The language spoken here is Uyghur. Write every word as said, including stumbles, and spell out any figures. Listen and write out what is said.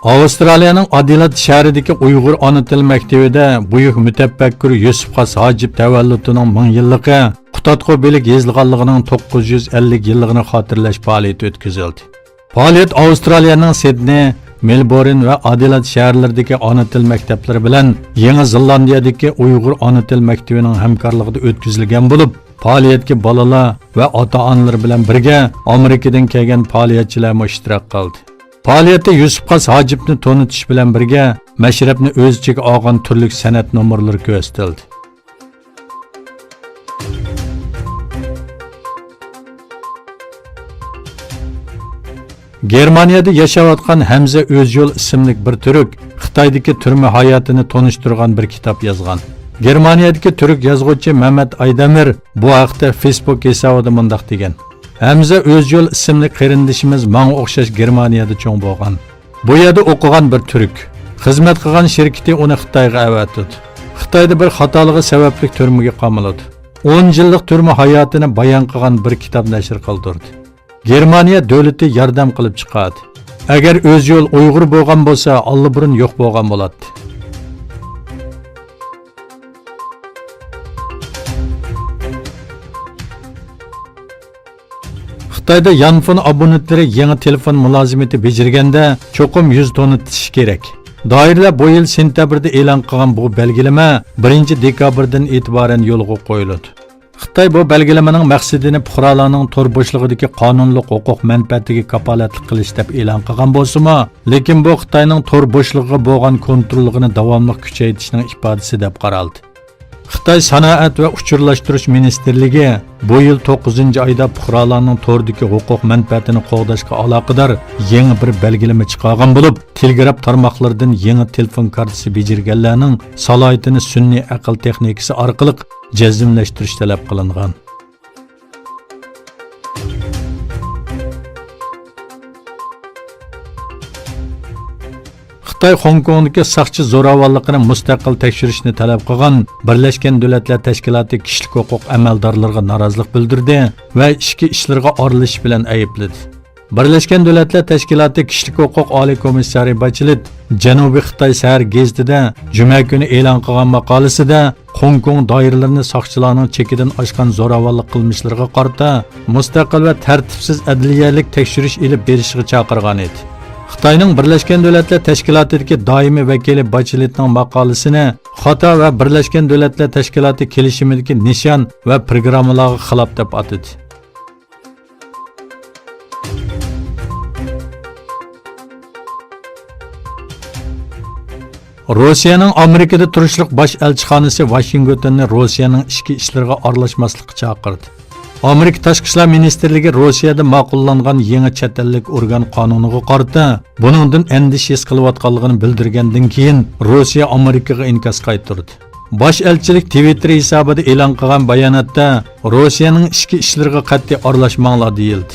ئاۋسترالىيەنىڭ ئادېلايد شەھىرىدىكى ئۇيغۇر ئانا تىل مەكتىپىدە بۈيۈك مۇتەپەككۇر يۈسۈپ خاس ھاجىپ تەۋەللۇتىنىڭ مىڭ يىللىقى، قۇتادغۇ بېلىك يېزىلغانلىقىنىڭ توققۇز يۈز ئەللىك يىللىقىنى خاتىرىلەش پائالىيىتى ئۆتكۈزۈلدى. پائالىيەت ئاۋسترالىيەنىڭ سىدنېي، مېلبورن ۋە ئادېلايد شەھەرلىرىدىكى ئانا تىل مەكتەپلىرى بىلەن يېڭى زېلاندىيەدىكى ئۇيغۇر ئانا تىل مەكتىپىنىڭ ھەمكارلىقىدا ئۆتكۈزۈلگەن بولۇپ، پائالىيەتكە بالىلار ۋە ئاتا-ئانىلىرى بىلەن بىرگە ئامېرىكىدىن كەلگەن پائالىيەتچىلەرمۇ ئىشتىراك قىلدى. پائالىيەتتە يۈسۈپ خاس ھاجىپنى تونۇتۇش بىلەن بىرگە، مەشرەپنى ئۆز ئىچىگە ئالغان تۈرلۈك سەنئەت نومۇرلىرى كۆرسىتىلدى. گېرمانىيەدە ياشاۋاتقان ھەمزە ئۆزيول ئىسىملىك بىر تۈرك خىتايدىكى تۈرمە ھاياتىنى تونۇشتۇرغان بىر كىتاب يازغان. گېرمانىيەدىكى تۈرك يازغۇچى مەمەت ئايدەمىر بۇ ھەقتە فېيسبۇك ھېسابىدا مۇنداق دېگەن: ھەمزە ئۆزيول ئىسىملىك قېرىندىشىمىز ماڭا ئوخشاش گېرمانىيەدە چوڭ بولغان. بۇ يەردە ئوقۇغان بىر تۈرك. خىزمەت قىلغان شىركىتى ئۇنى خىتايغا ئەۋەتىدۇ. خىتايدا بىر خاتالىقى سەۋەبلىك تۈرمىگە قامىلىدۇ. ئون يىللىق تۈرمە ھاياتىنى بايان قىلغان بىر كىتاب نەشر قىلدۇردى. گېرمانىيە دۆلىتى ياردەم قىلىپ چىقاردى. ئەگەر ئۆزيول ئۇيغۇر بولغان بولسا، ئاللىبۇرۇن يوق بولغان بولاتتى. خىتايدا يانفون ئابونېنتلىرى يېڭى تېلېفون مۇلازىمىتى بېجىرگەندە چوقۇم يۈز تونۇتۇشى كېرەك. دائىرىلەر بۇ يىل سېنتەبىردە ئېلان قىلغان بۇ بەلگىلىمە بىرىنچى دېكابىردىن ئېتىبارەن يولغا قويۇلىدۇ. خىتاي بۇ بەلگىلىمىنىڭ مەقسىتىنى پۇقرالارنىڭ تور بوشلۇقىدىكى قانۇنلۇق ھوقۇق مەنپەئەتىگە كاپالەتلىك قىلىش دەپ ئېلان قىلغان بولسىمۇ، لېكىن بۇ خىتاينىڭ تور بوشلۇقىغا بولغان كونتروللۇقىنى داۋاملىق كۈچەيتىشنىڭ ئىپادىسى دەپ قارالدى. خىتاي سانائەت ۋە ئۇچۇرلاشتۇرۇش مىنىستىرلىكى بۇ يىل توققۇزىنچى ئايدا پۇقرالارنىڭ توردىكى ھوقۇق مەنپەئەتىنى قوغداشقا ئالاقىدار يېڭى بىر بەلگىلىمە چىقارغان بولۇپ، تېلېگراف تارماقلىرىدىن يېڭى تېلېفون كارتىسى بېجىرگەنلەرنىڭ سالاھىيىتىنى سۈنئىي ئەقىل تېخنىكىسى ئارقىلىق جەزملەشتۈرۈش تەلەپ قىلىنغان. خىتاي خوڭكوڭدىكى ساقچى زوراۋانلىقىنى مۇستەقىل تەكشۈرۈشنى تەلەپ قىلغان بىرلەشكەن دۆلەتلەر تەشكىلاتى كىشىلىك ھوقۇق ئەمەلدارلىرىغا نارازىلىق بىلدۈردى ۋە ئىچكى ئىشلىرىغا ئارىلىشىش بىلەن ئەيىبلىدى. بىرلەشكەن دۆلەتلەر تەشكىلاتى كىشىلىك ھوقۇق ئالىي كومىسسارى باچېلېت جەنۇبىي خىتاي سەھەر گېزىتىدە جۈمە كۈنى ئېلان قىلغان ماقالىسىدە، خوڭكوڭ دائىرىلىرىنى ساقچىلارنىڭ چېكىدىن ئاشقان زوراۋانلىق قىلمىشلىرىغا قارىتا مۇستەقىل ۋە تەرتىپسىز ئەدلىيەلىك تەكشۈرۈش ئېلىپ بېرىشىغا چاقىرغان ئىدى. خىتاينىڭ بىرلەشكەن دۆلەتلەر تەشكىلاتىدىكى دائىمىي ۋەكىلى باچېلېتنىڭ ماقالىسىنى خاتا ۋە بىرلەشكەن دۆلەتلەر تەشكىلاتى كېلىشىمىدىكى نىشان ۋە پىروگراممىلارغا خىلاپ دەپ ئاتىدى. روسىيەنىڭ ئامېرىكىدا تۇرۇشلۇق باش ئەلچىخانىسى ۋاشىنگتوننى روسىيەنىڭ ئىچكى ئىشلىرىغا ئارىلاشماسلىققا چاقىردى. ئامېرىكا تاشقى ئىشلار مىنىستىرلىكى روسىيەدە ماقۇللانغان يېڭى چەت ئەللىك ئورگان قانۇنىغا قارىتا بۇنىڭدىن ئەندىشە ھېس قىلىۋاتقانلىقىنى بىلدۈرگەندىن كېيىن، روسىيە ئامېرىكىغا ئىنكاس قايتۇردى. باش ئەلچىلىك تىۋىتتېر ھېسابىدا ئېلان قىلغان باياناتتا، روسىيەنىڭ ئىچكى ئىشلىرىغا قەتئىي ئارىلاشماڭلار دېيىلدى.